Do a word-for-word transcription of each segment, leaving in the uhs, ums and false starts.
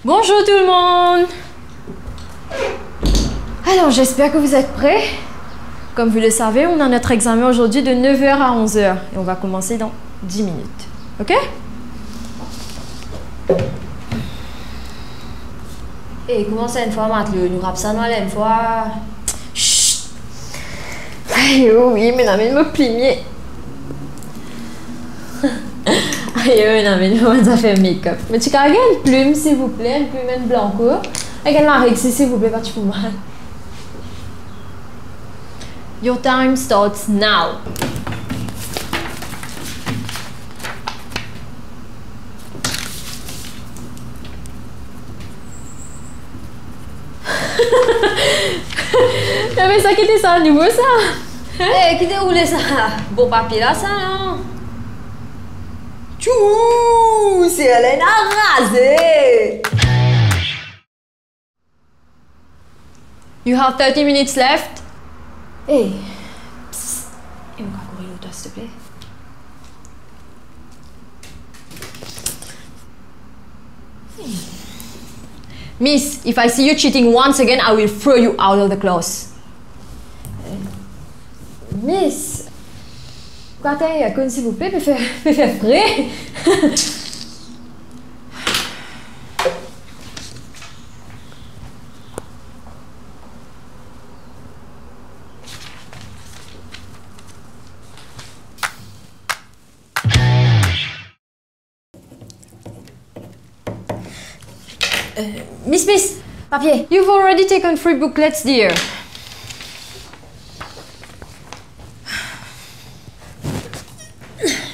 Bonjour tout le monde. Alors, j'espère que vous êtes prêts. Comme vous le savez, on a notre examen aujourd'hui de neuf heures à onze heures et on va commencer dans dix minutes. OK ? Eh, kouma sa enn fwa, matlo, nou rap sa nou ale enn fwa. Chut. Ayo, wi, mo amenn mo plimie. Ayo, mo amenn mo zafer make-up. Mo ti kapav gagn enn plim, silvouple, enn plim, enn blanko. Ek enn lareg si, silvouple, pa ti pou mal. Your time starts now. Napa sa ki ti sa nouvo sa. Eh, ki ti oule sa? Bon papie la sa, non? Tchou, se Elena raze. You have thirty minutes left. Hey, psst. E mo kapav kouri lor twa, silteple? Miss, if I see you cheating once again, I will throw you out of the class. Eh, Miss, kapav tann akoz, silvouple, pe fer, pe fer fre. Euh, Miss, Miss, papie. You've already taken three booklets, dear.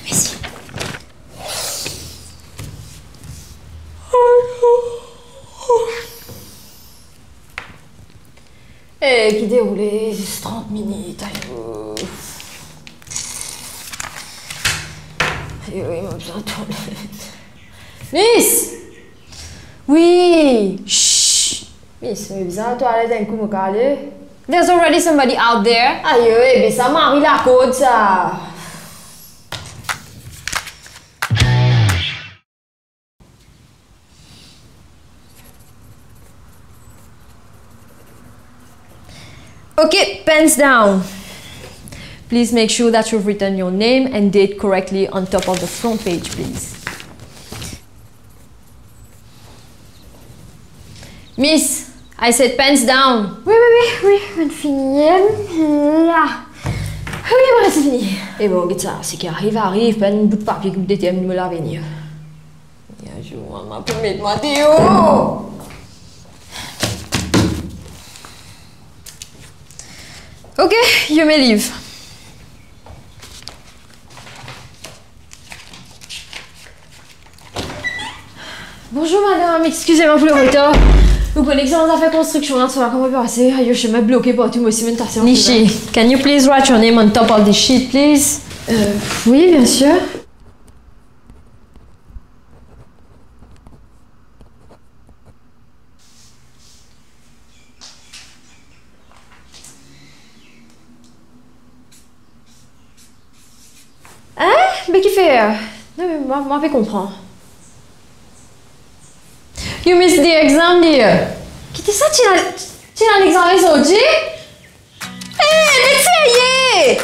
Mersi. Eh, ki deroule, zis trant minit, ayo. Ayo, mo bizin twalet. Miss! Wi! Shh! Miss, mo bizin twalet enn kou, mo kapav ale? There's already somebody out there. Ayo, ebe sa mari lakord sa. Okay, pens down. Please make sure that you've written your name and date correctly on top of the front page, please. Miss, I said pens down. Wi, wi, wi, wi, mo'nn fini la. Wi, mo'nn fini. E bon, get sa, seki ariv, ariv, pa enn bout papie ki pou determinn mo lavenir. Enn zour, mama pou met mwa deor. Okay, you may leave. Bonjour madame, excusez-moi pour le retard. Vous connaissez, on a fait construction là, ça va comment passer? Ayo, chemin bloké partou, mo osi mo'nn tase an. Nishi, can you please write your name on top of the sheet, please? Euh, oui, bien sûr. Hein? Be kifer? Non, me mwa, mwa pa konpran. You missed the exam, dear. Ki ti sa, ti ena, ti ena lexamen zordi? Eh, be serye!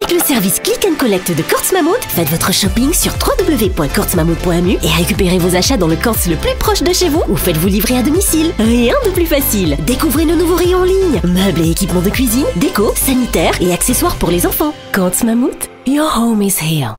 Avec le service Click and Collect de Courts Mammouth, faites votre shopping sur trois W point courts mammouth point M U et récupérez vos achats dans le Courts le plus proche de chez vous ou faites-vous livrer à domicile. Rien de plus facile. Découvrez nos nouveaux rayons en ligne. Meubles et équipements de cuisine, déco, sanitaire et accessoires pour les enfants. Courts Mammouth, your home is here.